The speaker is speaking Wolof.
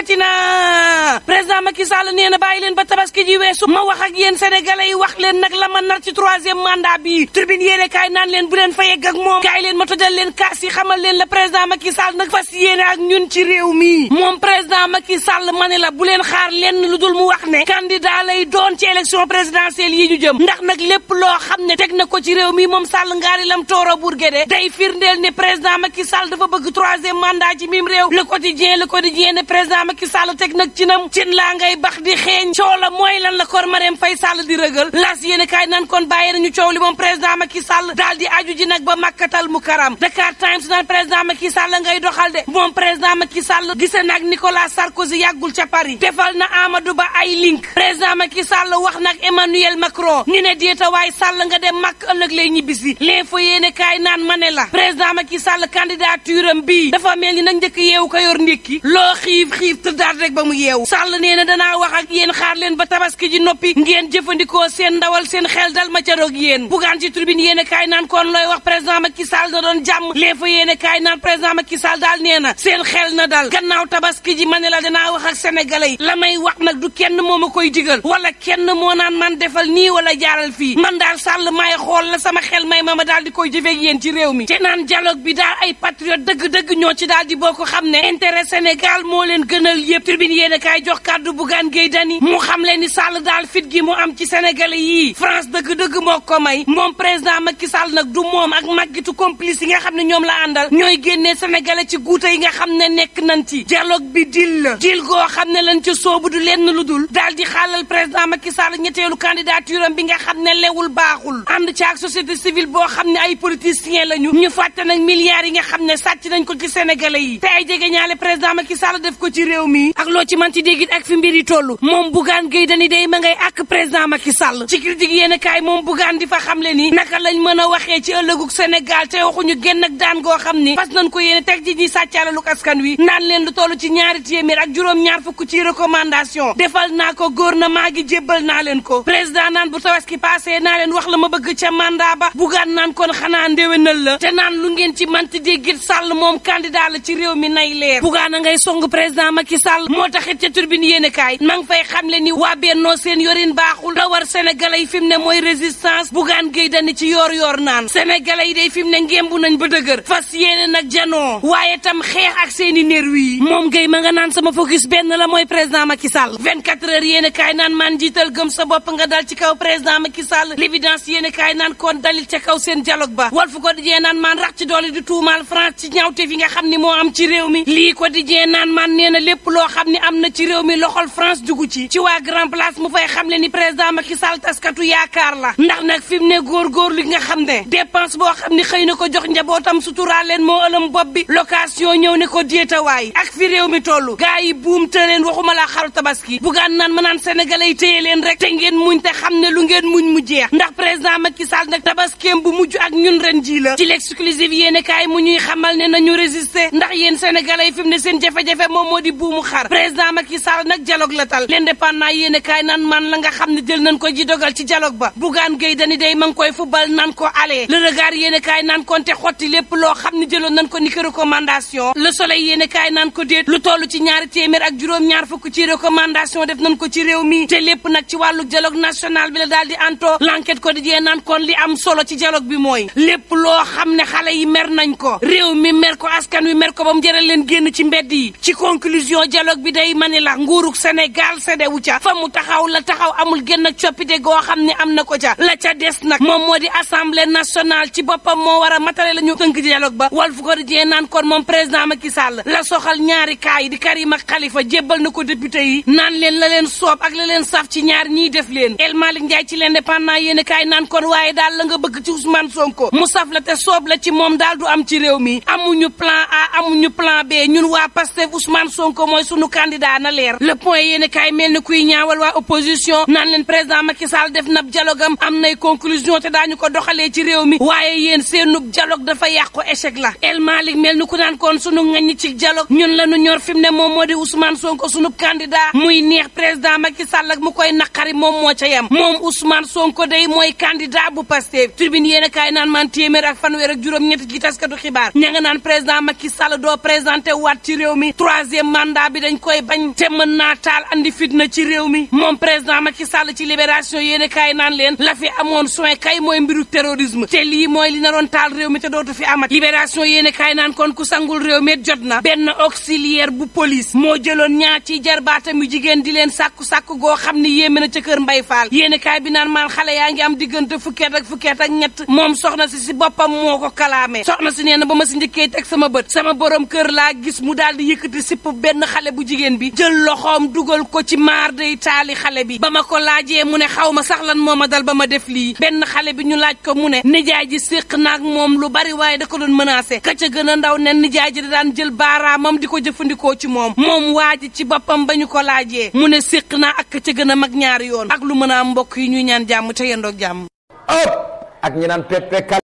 yëkkati na président Macky Sall nee na bàyyi leen ba tabaski ji weesu ma wax ak yéen sénégalais yi wax leen nag la ma nar ci 3e mandat bi tribune yéene kaay naan leen bu leen fa yegg ak moom kaay leen ma tojal leen kaas yi xamal leen la président Macky Sall nag fas yéene ak ñun ci réew mi moom président Macky Sall ma ne la bu leen xaar lenn lu dul mu wax ne candidat lay doon ci élection présidentielle yi ñu jëm ndax nag lépp loo xam ne teg na ko ci réew mi moom Sall ngaari lam tooro Bourguédé day firndeel ne président Macky Sall dafa bëgg 3e mandat ci mim réew le quotidien ne président Macky Sall teg nag ci nam cin laa ngay bax di xeeñ coow la mooy lan la kor Marème Faye Sall di rëgal las yéene kaay nan kon bàyyi nañu coow li moom président Macky Sall daal di aju ji nag ba Makkatal Mukarram Dakar Times naan président Macky Sall ngay doxal de moom président Macky Sall gise nag Nicolas Sarkozy yàggul ca Paris defal na Amadou Ba ay link président Macky Sall wax nag Emmanuel Macron ni ne déeta waay Sall nga dem màkk ëllëg lay ñibbisi l'info yéene kaay naan ma ne la président Macky Sall candidature am bii dafa mel ni nag njëkk yeewu ko yor ndékki loo xiif tëddaat rek ba mu yeewu Sall nee na danaa wax ak yéen xaar leen ba tabaski ji noppi ngeen jëfandikoo seen ndawal seen xel dal ma ca roog yéen bugaan ci tribune yéene kaay naan kon looy wax président Macky Sall na doon jàmm l'info yéene kaay naan président Macky Sall daal nee na seen xel na dal gannaaw tabaski ji ma ne la danaa wax ak sénégalais yi la may wax nag du kenn moo ma koy digal wala kenn moo naan man defal nii wala jaaral fii man daal Sall maay xool la sama xel may ma daal di koy jëfeeg yéen ci réew mi te naan dialogue bi daal ay patriote dëgg-dëgg ñoo ci daal di bokk xam ne intérêt Sénégal moo leen gënal yëpp tribune yéene kaay jox kàddu Bougane Gueye Dany mu xam leen ni Sall daal fit gi mu am ci sénégalais yii France dëgg-dëgg moo ko may moom président Macky Sall nag du moom ak màggitu complice yi nga xam ne ñoom la àndal ñooy génnee sénégalais ci guuta yi nga xam ne nekk nañ ci dialogue bi dil la dil goo xam ne lañ ca soobu du lenn lu dul daal di xaalal président Macky Sall ñetteelu candidature am bi nga xam ne lewul baaxul ànd ci ak société civile boo xam ne ay politiciens lañu ñu fàtte nag milliards yi nga xam ne sàcc nañ ko ci sénégalais yi te ay jege ñaale président Macky Sall def ko ci réew mi ak loo ci man ci déggit ak fi mbir yi toll moom Bougane Gueye Dany day ma ngay ak président Macky Sall ci critique yéen kaay moom Bougane di fa xam le ni naka lañ mën a waxee ci ëllëgug Sénégal te waxuñu génn ak daan goo xam ni fas nañ ko yéene teg ci ñi sàccaalaluk askan wi naan leen lu toll ci 2 téeméer ak juróom-ñaar fukk ci recommandation defal naa ko gouvernement gi jébbal naa leen ko président naan bu tabaski passé naa leen wax la ma bëgg ca mandat ba Bougane naan kon xanaa ndéwénal la te naan lu ngeen ci manti déggit Sall moom candidat la ci réew mi nay leer Bougane ngay song président Macky Sall moo taxit ca turbine yéene kaay ma ngi fay xamle ni waa Bennoo seen yorin baaxul da war sénégalais yi fi mu ne mooy résistance Bougane Gueye Dany ci yoor naan sénégalais yi day fi mu ne ngembu nañ ba dëgër fas yéene nag janoo waaye tam xeex ak seeni nervi yi moom Gueye ma nga naan sama focus benn la mooy président Macky Sall 24 heures yéene kaay naan man jiital gëm sa bopp nga dal ci kaw président Macky Sall l'évidence yéene kaay naan kon dalil ca kaw seen dialogue ba Walf Quotidien naan man rax ci doole di tuumaal France ci ñaawte fi nga xam ni moo am ci réew mi lii Quotidien naan man nee na lépp loo xam ni am na ci réew mi loxol France jugu ci waa Grand Place mu fay xam le ni président Macky Sall taskatu yaakaar la ndax nag fi mu ne góor li nga xam ne dépense boo xam ni xëy na ko jox njabootam suturaal leen moo ëlëm bopp bi location ñëw ne ko déetawaay ak fi réew mi toll gaa yi buum te leen waxuma la xaru tabaski Bougane naan ma naan sénégalais yi téye leen rek te ngeen muñ te xam ne lu ngeen muñ mu jeex ndax président Macky Sall nag tabaskeem bu mujj ak ñun ren ji la ci l'exclusive yéene kaay mu ñuy xamal ne nañu résister ndax yéen sénégalais yi fi mu ne seen jafe-jafe moom moo di buumu xar président Macky Sall nag dialogue la tal l'indépendant yéene kaay naan man la nga xam ne jël nañ ko ji dogal ci dialogue ba Bougane Gueye Dany day ma ngi koy fubal naan ko allez le regard yéene kaay naan kon te xotti lépp loo xam ne jëloon nañ ko ni ki recommandation le soleil yéene kaay naan ko déet lu toll ci 2 téeméer ak juróom-ñaar fukk ci recommandation def nañ ko ci réew mi te lépp nag ci wàllu dialogue national bi la daal di anto l'enquête quotidien naan kon li am solo ci dialogue bi mooy lépp loo xam ne xale yi mer nañ ko réew mi mer ko askan wi mer ko ba mu jëral leen génn ci mbedd yi ci conclusion dialogue bi day mani la nguurug Sénégal séddewu ca fa mu taxaw la taxaw amul génn ak coppite goo xam ne am na ko ca la ca des nag moom moo di assemblée nationale ci boppam moo war a matale la ñu tënk dialogue ba Walf Quotidien naan kon moom président Macky Sall la soxal ñaari kaay di Karim ak Khalifa jébbal na ko député yi naan leen la leen soob ak la leen saf ci ñaar ñiy def leen El Malick Ndiaye ci l'Indépendant yéen kaay naan kon waaye daal la nga bëgg ci Ousmane Sonko mu saf la te soob la ci moom daal du am ci réew mi amuñu plan A amuñu plan B ñun waa Pastef Ousmane Sonko mooy sunu candidat na leer le point yéen kaay mel ni kuy ñaawal waa opposition naan leen président Macky Sall def nab dialogue am nay conclusion te daañu ko doxalee ci réew mi waaye yéen seenub dialogue dafa yàqu échec la El Malick mel ni ku naan kon sunu ngañ ci dialogue ñun la ñu ñor fi mu ne moom moo di Ousmane Sonko sunu candidat muy neex président Macky Sall ak mu koy naqari moom moo ca yem moom Ousmane Sonko day mooy candidat bu Pastef tribune yéen kaay naan man téeméer ak fanweer ak juróom-ñett gi taskatu xibaar ña nga naan président Macky Sall doo présenté waat ci réew mi 3e mandat mandat bi dañ koy bañ te mën naa taal andi fitna ci réew mi moom président Macky Sall ci libération yéene kaay naan leen la fi amoon soin kay mooy mbiru terrorisme te lii mooy li naroon taal réew mi te dootu fi amat libération yéene kaay naan kon ku sangul réew mi jot na benn auxiliaire bu police moo jëloon ñaar ci jarbaatam yu jigéen di leen sàkku goo xam ni yéeme na ca kër Mbay Faal yéene kaay bi naan maan xale yaa ngi am diggante fukkeet ak ñett moom soxna si boppam moo ko kalaame soxna si nee na ba ma si njëkkee teg sama bët sama borom kër laa gis mu daal di yëkkati sipp benn xale bu jigéen bi jël loxoom dugal ko ci maar day taali xale bi ba ma ko laajee mu ne xaw ma sax lan moo ma dal ba ma def lii benn xale bi ñu laaj ko mu ne nijaay ji séq naag moom lu bari waaye da ko doon menacé ka ca gën a ndaw nen nijaay ji da daan jël baaraamam di ko jëfandikoo ci moom waa ji ci boppam ba ñu ko laajee mu ne séq naa ak ka ca gën a mag ñaari yoon ak lu mën a am mbokk yi ñuy ñaan jàmm te yendoog jàmm ak ñi naan pepe